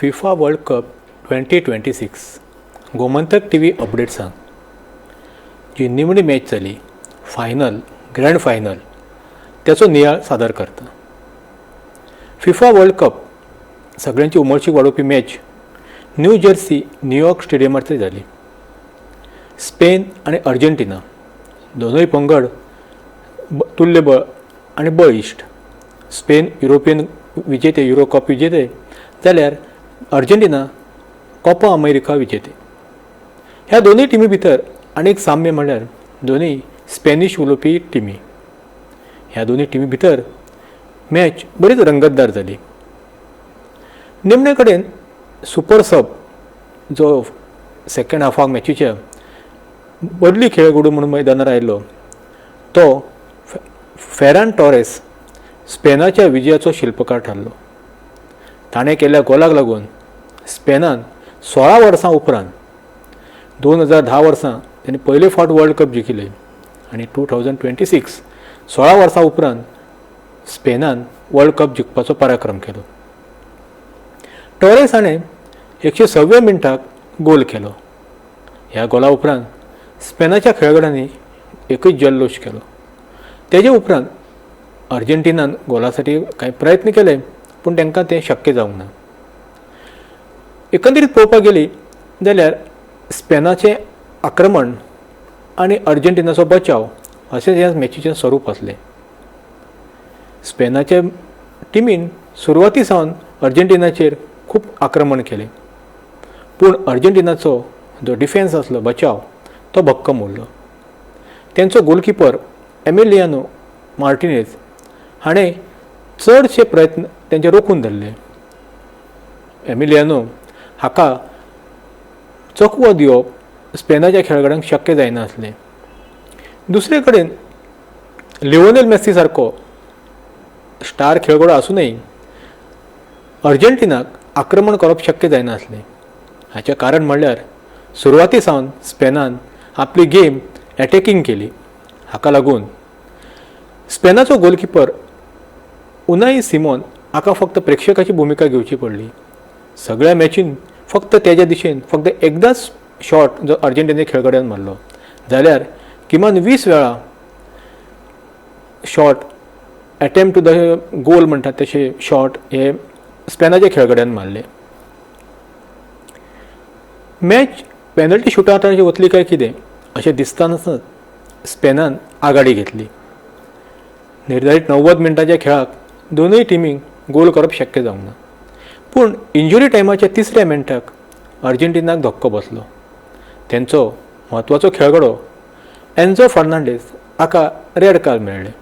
FIFA world cup 2026 Gomantak TV अपडेट्सान जी निमणी match जाली फायनल, ग्रँड फायनल, त्याचो नियाळ सादर करता. फिफा वर्ल्ड कप सगळ्यांची उमळशीक वाडोवपी मॅच न्यू जर्सी न्यूयॉर्क स्टेडियमाचेर जाली. स्पेन आनी अर्जेंटिना दोनूय पंगड तुल्यबळ आनी बळिश्ट. स्पेन युरोपियन विजेते, युरो कप विजेते, जाल्यार अर्जेंटिना कोपा अमेरिका विजेते. ह्या दोनूय टिमी भितर आनीक साम्य म्हणल्यार दोनूय स्पॅनिश उलोवपी टिमी. ह्या दोनूय टिमी भितर मॅच बरीच रंगतदार जाली. निमणे कडेन सुपर सब जो सेकंड हाफाक मॅचीच्या बदली खेळगडो म्हणून मैदानार आयलो तो फेरान टॉरेस स्पेनाच्या विजयाचो शिल्पकार थारलो. ताणें केल्ल्या गोलाक लागून स्पेनान 16 वर्सां उपरांत, 2010 वर्सां ताणें पयले फावट वर्ल्ड कप जिखिल्लें आनी 2026, 16 वर्सां उपरांत स्पेनान वर्ल्ड कप जिखपाचो पराक्रम केलो. टॉरेस हाणें 106व्या मिनटाक गोल केलो. ह्या गोला उपरांत स्पेनाच्या खेळगड्यांनी एकूच जल्लोश केलो. तेजे उपरांत अर्जेंटिनान गोलासाठी कांय प्रयत्न केले, पूण तांकां तें शक्य जावंक ना. एकंदरीत पळोवपाक गेली जाल्यार स्पेनाचें आक्रमण आनी अर्जेंटिनाचो बचाव अशें ह्या मॅचीचें स्वरूप आसलें. स्पेनाचे टिमीन सुरवाती सावन अर्जेंटिनाचेर खूब आक्रमण केलें, पूण अर्जेंटिनाचो जो डिफेन्स आसलो, बचाव, तो भक्कम उरलो. तेंचो गोलकिपर एमिलियानो मार्टिनेज हाणें चडशे प्रयत्न तेंचे रोखून धरले. एमिलियानो हाका चकवो दिवप स्पेनाच्या खेळगड्यांक शक्य जायनासलें. दुसरे कडेन लिओनेल मेस्सी सारको स्टार खेळगडो आसुनूय अर्जेंटिनाक आक्रमण करप शक्य जायनासलें. हाचें कारण म्हणल्यार सुरवाती सावन स्पेनान आपली गेम एटॅकींग केली. हाका लागून स्पेनाचो गोलकिपर उनाई सिमोन हाका फक्त प्रेक्षकाची भुमिका घेवची पडली. सगळ्या मॅचीन फक्त तेज्या दिशेन फक्त एकदांच शॉट जो अर्जेंटिने खेळगड्यान मारलो, जाल्यार किमान 20 वेळा shot, attempt to the goal म्हणटात तशे शॉट हे स्पेनाच्या खेळगड्यान मारले. मॅच पेनल्टी शुटआवटाचेर वतली काय कितें अशें दिसतानाच स्पेनान आघाडी घेतली. निर्धारीत 90 मिनटांच्या खेळाक दोनूय टिमींक गोल करप शक्य जावंक ना, पूण इंजुरी टायमाच्या तिसऱ्या मिनटाक अर्जेंटिनाक धक्को बसलो. तेंचो म्हत्वाचो खेळगडो एन्झो फर्नांडीस हाका रेड कार्ड मेळ्ळें.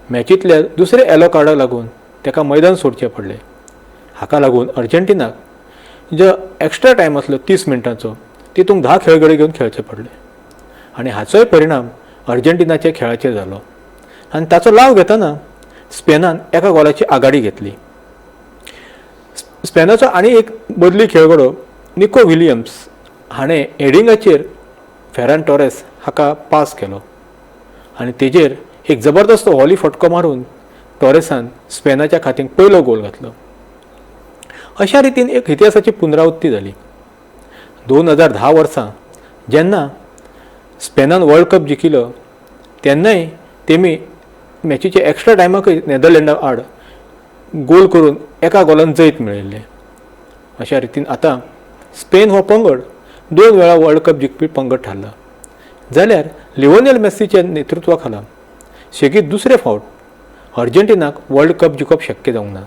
मॅचींतल्या दुसऱ्या येलो कार्डाक लागून ताका मैदान सोडचें पडलें. हाका लागून अर्जेंटिनाक जो एक्स्ट्रा टायम आसलो 30 मिनटांचो, तितूंत 10 खेळगडे घेवन खेळचे पडले आनी हाचोय परिणाम अर्जेंटिनाच्या खेळाचेर जालो आनी ताचो लाव घेतना स्पेनान एका गोलाची आघाडी घेतली. स्पेनाचो आनी एक बदली खेळगडो निको विलियम्स हाणें हेडिंगाचेर फेरान टॉरेस हाका पास केलो आनी तेजेर एक जबरदस्त व्हॉली फटको मारून टॉरेसान स्पेनाच्या खातीर पयलो गोल घातलो. अशा रितीन एक इतिहासाची पुनरावृत्ती जाली. 2010 वर्सां जेन्ना स्पेनान वर्ल्ड कप जिखिलो, तेन्नाय तेमी मॅचीच्या एक्स्ट्रा टायमाकय नेदरलँडा आड गोल करून एका गोलान जैत मेळयल्लें. अशा रितीन आतां स्पेन हो पंगड दोन वेळा वर्ल्ड कप जिखपी पंगड थारला, जाल्यार लिओनेल मेस्सीच्या नेतृत्वा खाला शेगीत दुसरे फावट अर्जेंटिनाक वर्ल्ड कप जिखप शक्य जावंक ना.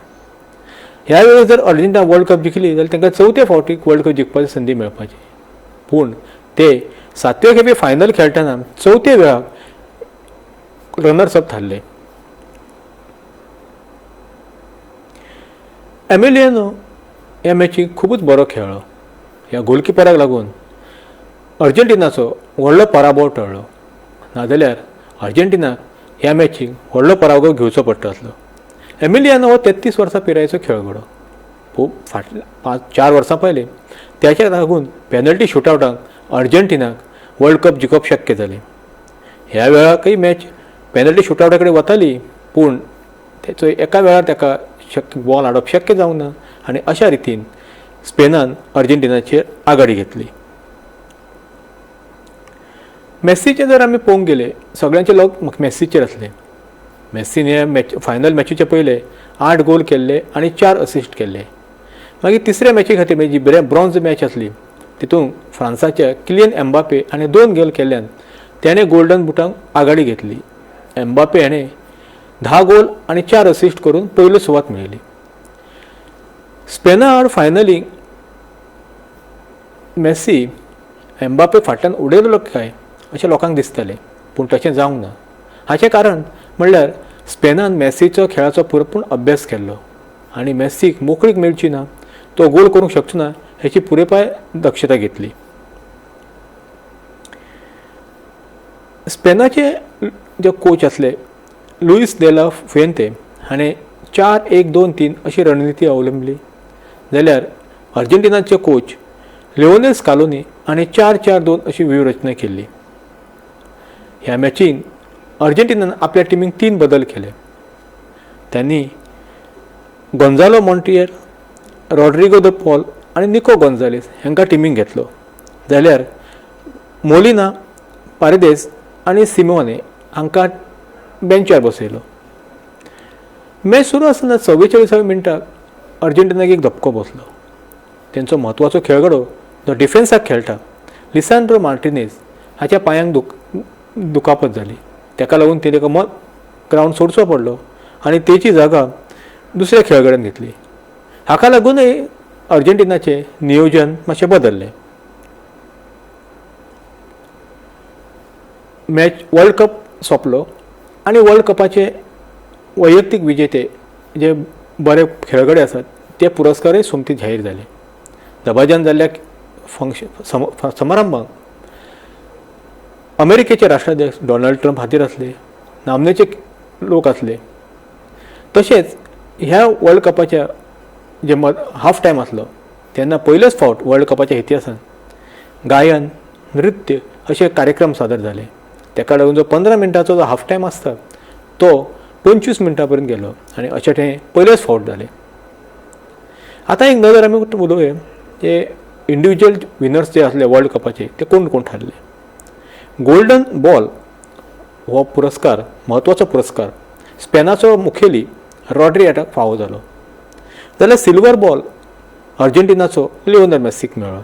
ह्या वेळार जर अर्जेंटिना वर्ल्ड कप जिखली जाल्यार तांकां चवथे फावटीक वर्ल्ड कप जिखपाची संदी मेळपाची, पूण ते सातवे खेपे फायनल खेळटना चवथे वेळाक रनर्स अप थारले. एमिलियानो ह्या मॅचीक खुबूच बरो खेळ्ळो. ह्या गोलकिपराक लागून अर्जेंटिनाचो व्हडलो पराभव टळ्ळो, नाजाल्यार अर्जेंटिनाक ह्या मॅचीक व्हडलो पराभव घेवचो पडटा आसलो. एमिलियानो हो 33 वर्सां पिरायेचो खेळगडो. खूब फाटल्या 5-4 वर्सां पयलीं त्याच्या लागून पेनल्टी शुटआवटाक अर्जेंटिनाक वर्ल्ड कप जिखप शक्य जालें. ह्या वेळाकय मॅच पेनल्टी शुटआवटा कडेन वताली, पूण तेचो एका वेळार ताका शक्य बॉल हाडप शक्य जावंक ना आनी अशा रितीन स्पेनान अर्जेंटिनाचेर आघाडी घेतली. मॅसीचें जर आमी पळोवंक गेले, सगळ्यांचे लोक मॅसीचेर आसले. मॅसीन हे मॅच फायनल मॅचीचे पयले 8 गोल केल्ले आनी 4 असिस्ट केल्ले. मागीर तिसऱ्या मॅची खातीर, म्हणजे जी ब्रॉन्ज मॅच आसली, तितूंत फ्रांसाच्या किलियन एम्बापे हाणें 2 गोल केल्ल्यान तेणें गोल्डन बुटांक आघाडी घेतली. एम्बापे हाणें 10 गोल आनी 4 असिस्ट करून पयली सुवात मेळयली. स्पेना आड फायनलीक मॅसी एम्बापे फाटल्यान उडयलो काय अशें लोकांक दिसतालें, पूण तशें जावंक ना. हाचें कारण म्हणल्यार स्पेनान मॅसीचो खेळाचो पुरेपूर्ण अभ्यास केल्लो आनी मॅसीक मोकळीक मेळची ना, तो गोल करूंक शकचो ना हेची पुरेपाय दक्षता घेतली. स्पेनाचे जे कोच आसले लुईस देला फुएंते हाणें 4-1-2-3 अशी रणनिती अवलंबली, जाल्यार अर्जेंटिनाचे कोच लिओनेल स्कालोनी हाणें 4-4-2 अशी व्यूहरचना केल्ली. ह्या मॅचीन अर्जेंटिनान आपल्या टिमीक 3 बदल केले. त्यांनी Gonzalo Montair, Rodrigo the Paul आनी निको गोंजालेस हांकां टिमीक घेतलो, जाल्यार मोलिना, पारेदेस आनी सिमोने हांकां बेंचार बसयलो. मॅच सुरू आसतना 44व्या मिनटाक अर्जेंटिनाक एक धपको बसलो. तेंचो म्हत्वाचो खेळगडो जो डिफेन्साक खेळटा लिसांड्रो मार्टिनेज हाच्या पांयांक दुखापत जाली. ताका लागून ताका ग्रावंड सोडचो पडलो आनी तेची जागा दुसऱ्या खेळगड्यान घेतली. हाका लागूनय अर्जेंटिनाचें नियोजन मातशें बदल्लें. मॅच वर्ल्ड कप सोंपलो आनी वर्ल्ड कपाचे वैयक्तीक विजेते जे बरे खेळगडे आसात ते पुरस्कारय सोमती जाहीर जाले. दबाज्यान जाल्ल्या फंक्शन समारंभाक अमेरिकेचे राष्ट्राध्यक्ष डोनाल्ड ट्रम्प हाजीर आसले, नामनेचे लोक आसले. तशेंच ह्या वर्ल्ड कपाच्या जे हाफ टायम आसलो तेन्ना पयलेच फावट वर्ल्ड कपाच्या इतिहासान गायन, नृत्य अशे कार्यक्रम सादर जाले. ताका लागून जो 15 मिनटांचो जो हाफ टायम आसता तो 25 मिनटां पर्यंत गेलो आनी अशें तें पयलेच फावट जालें. आतां एक नदर आमी उलोवया जे इंडिविज्युअल विनर्स जे आसले वर्ल्ड कपाचे ते कोण कोण थारले. गोल्डन बॉल हो पुरस्कार, म्हत्वाचो पुरस्कार स्पेनाचो मुखेली रॉड्री हाका फावो जालो, जाल्यार सिल्वर बॉल अर्जेंटिनाचो लिओनेल मेस्सीक मेळ्ळो.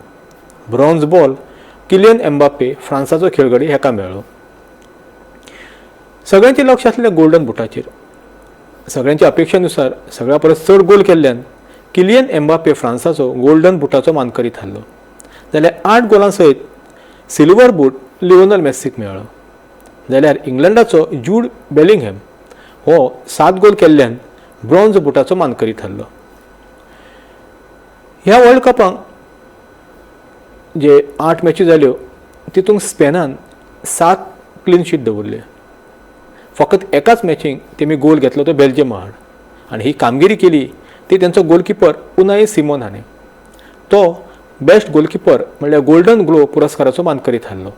ब्रॉन्ज बॉल किलियन एम्बापे फ्रांसाचो खेळगडी हाका मेळ्ळो. सगळ्यांचें लक्ष आसलें गोल्डन बुटाचेर. सगळ्यांच्या अपेक्षेनुसार सगळ्या परस चड गोल केल्ल्यान किलियन एम्बापे फ्रांसाचो गोल्डन बुटाचो मानकरी थारलो, जाल्यार 8 गोलां सयत सिल्वर बूट लिओनेल मेस्सीक मेळ्ळो. जाल्यार इंग्लंडाचो जूड बेलिंगहॅम हो 7 गोल केल्ल्यान ब्रॉन्ज बुटाचो मानकरी थारलो. ह्या वर्ल्ड कपाक जे 8 मॅची जाल्यो तितूंत स्पेनान 7 क्लीन शीट दवरले. फकत एकाच मॅचींक तेमी गोल घेतलो तो बेल्जियमा आड, आनी ही कामगिरी केली ती तेंचो गोलकिपर उनाई सिमोन हाणें. तो बेस्ट गोलकिपर म्हणल्यार गोल्डन ग्लो पुरस्काराचो मानकरी थारलो.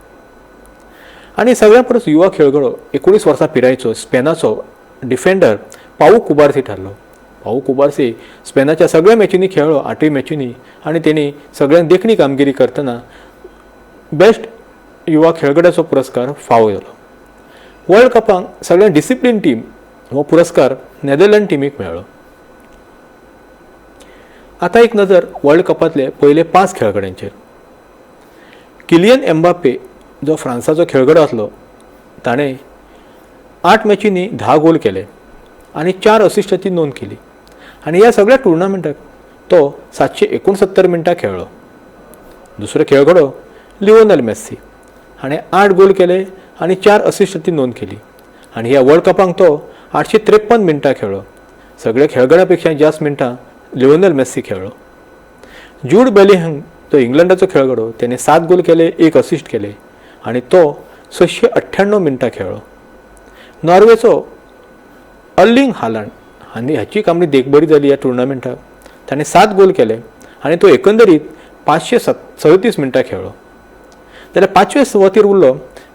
आनी सगळ्यां परस युवा खेळगडो 19 वर्सां पिरायेचो स्पेनाचो डिफेंडर पाऊ कुबार्सी थारलो. पाऊ कुबार्सी स्पेनाच्या सगळ्या मॅचींनी खेळ्ळो, 8 मॅचींनी, आनी तेणी सगळ्यांक देखणी कामगिरी करतना बेस्ट युवा खेळगड्याचो पुरस्कार फावो जालो. वर्ल्ड कपाक सगळ्यांत डिसिप्लीन टीम हो पुरस्कार नेदरलँड टिमीक मेळ्ळो. आतां एक नजर वर्ल्ड कपांतले पयले 5 खेळगड्यांचेर. किलियन एम्बापे जो फ्रांसाचो खेळगडो आसलो ताणें 8 मॅचींनी 10 गोल केले आनी 4 असिस्टाची नोंद केली आनी ह्या सगळ्या टुर्नामेंटाक तो 769 मिनटां खेळ्ळो. दुसरो खेळगडो लिओनेल मेस्सी हाणें 8 गोल केले आनी 4 असिस्टाची नोंद केली आनी ह्या वर्ल्ड कपाक तो 853 मिनटां खेळ्ळो. सगळ्या खेळगड्या पेक्षा जास्त मिनटां लिओनेल मेस्सी खेळ्ळो. जूड बेलिंगहॅम तो इंग्लंडाचो खेळगडो तेणे 7 गोल केले, 1 असिस्ट केले आनी तो 698 मिनटां खेळ्ळो. नॉर्वेचो अर्लिंग हालंड आनी हाची कामणी देखबरी जाली ह्या टुर्नामेंटाक. ताणें 7 गोल केले आनी तो एकंदरीत 537 मिनटां खेळ्ळो. जाल्यार 5वे सुवातेर उरलो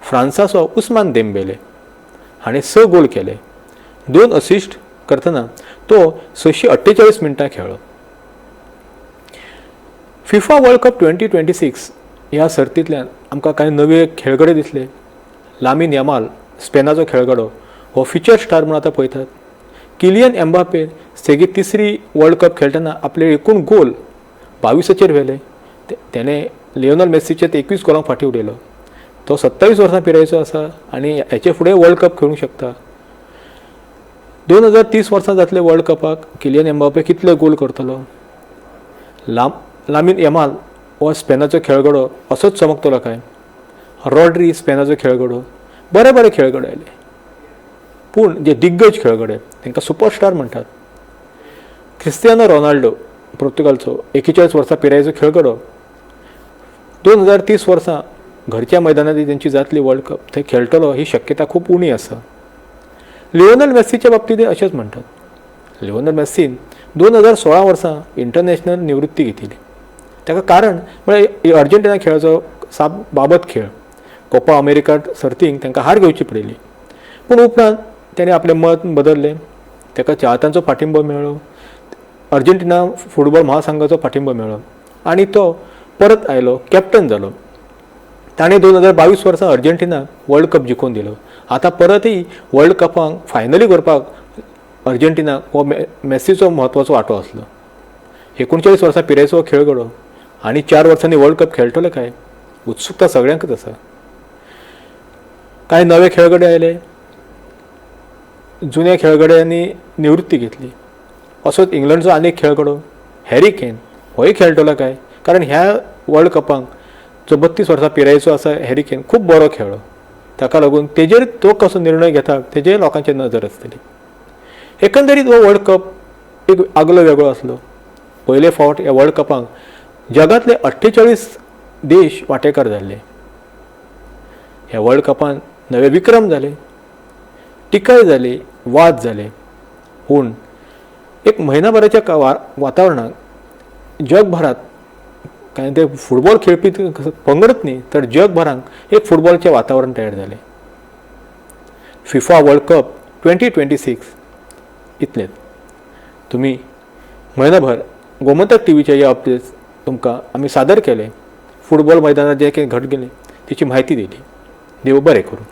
फ्रांसाचो उस्मान देमबेले हाणें 6 गोल केले, 2 असिस्ट करतना तो 648 मिनटां खेळ्ळो. FIFA World Cup 2026 ह्या सर्तींतल्यान आमकां कांय नवे खेळगडे दिसले. लामीन यमाल, स्पेनाचो खेळगडो, हो फ्युचर स्टार म्हूण आतां पळयतात. किलियन एम्बापे सेगीत तिसरी वर्ल्ड कप खेळटना आपले एकूण गोल 22चेर व्हेले. तेणें लियोनल मेस्सीचे 21 गोलांक फाटीं उडयलो. तो 27 वर्सां पिरायेचो आसा आनी हेचे फुडें वर्ल्ड कप खेळूंक शकता. 2030 वर्सां जातले वर्ल्ड कपाक किलियन एम्बापे कितले गोल करतलो? लामीन यमाल हो स्पेनाचो खेळगडो असोच चमकतलो काय? रॉड्री स्पेनाचो खेळगडो. बरे बरे खेळगडे आयले, पूण जे दिग्गज खेळगडे तांकां सुपरस्टार म्हणटात. क्रिस्तियानो रोनाल्डो, पोर्तुगालचो 41 वर्सां पिरायेचो खेळगडो, 2030 वर्सां घरच्या मैदानांत तेंची जातली वर्ल्ड कप, थंय खेळटलो ही शक्यता खूब उणी आसा. लियोनल मेस्सीच्या बाबतींत अशेंच म्हणटात. लियोनल मेस्सीन 2016 वर्सां इंटरनॅशनल निवृत्ती घेतिल्ली. ताका कारण म्हळ्यार अर्जेंटिना खेळाचो साप बाबत खेळ. कोपा अमेरिका सर्तींक तांकां हार घेवची पडिल्ली, पूण उपरांत ताणें आपलें मत बदललें. ताका चाहत्यांचो पाठिंबो मेळ्ळो, अर्जेंटिना फुटबॉल महासंघाचो पाठिंबो मेळ्ळो आनी तो परत आयलो, कॅप्टन जालो. ताणें 2022 वर्सां अर्जेंटिना वर्ल्ड कप जिखून दिलो. आतां परतय वर्ल्ड कपाक फायनली करपाक अर्जेंटिनाक हो मेस्सीचो म्हत्वाचो वांटो आसलो. 39 वर्सां पिरायेचो खेळगडो आनी 4 वर्सांनी वर्ल्ड कप खेळटलो काय? उत्सुकता सगळ्यांकच आसा. कांय नवे खेळगडे आयले, जुन्या खेळगड्यांनी निवृत्ती घेतली. असोच इंग्लंडचो आनीक खेळगडो हॅरी केन होय खेळटलो काय? कारण ह्या वर्ल्ड कपाक जो 32 वर्सां पिरायेचो आसा हॅरी केन खूब बरो खेळ्ळो. ताका लागून तेजेर तो कसो निर्णय घेता तेजेर लोकांचेर नदर आसतली. एकंदरीत हो वर्ल्ड कप एक आगळो वेगळो आसलो. पयले फावट ह्या वर्ल्ड कपाक जगांतले 48 देश वांटेकार जाल्ले. ह्या वर्ल्ड कपान नवे विक्रम जाले, टिकाय जाली, वाद जाले, पूण एक म्हयन्याभराच्या वातावरणांत जगभरांत काय ते फुटबॉल खेळपी पंगडच न्ही तर जगभरांत एक फुटबॉलचें वातावरण तयार जालें. FIFA World Cup 2026 इतलेंच. तुमी म्हयनोभर गोमंतक टीव्हीचे हे अपडेट्स तुमकां आमी सादर केले. फुटबॉल मैदानात जें कितें घडत गेलें तेची म्हायती दिली. देव बरें करूं.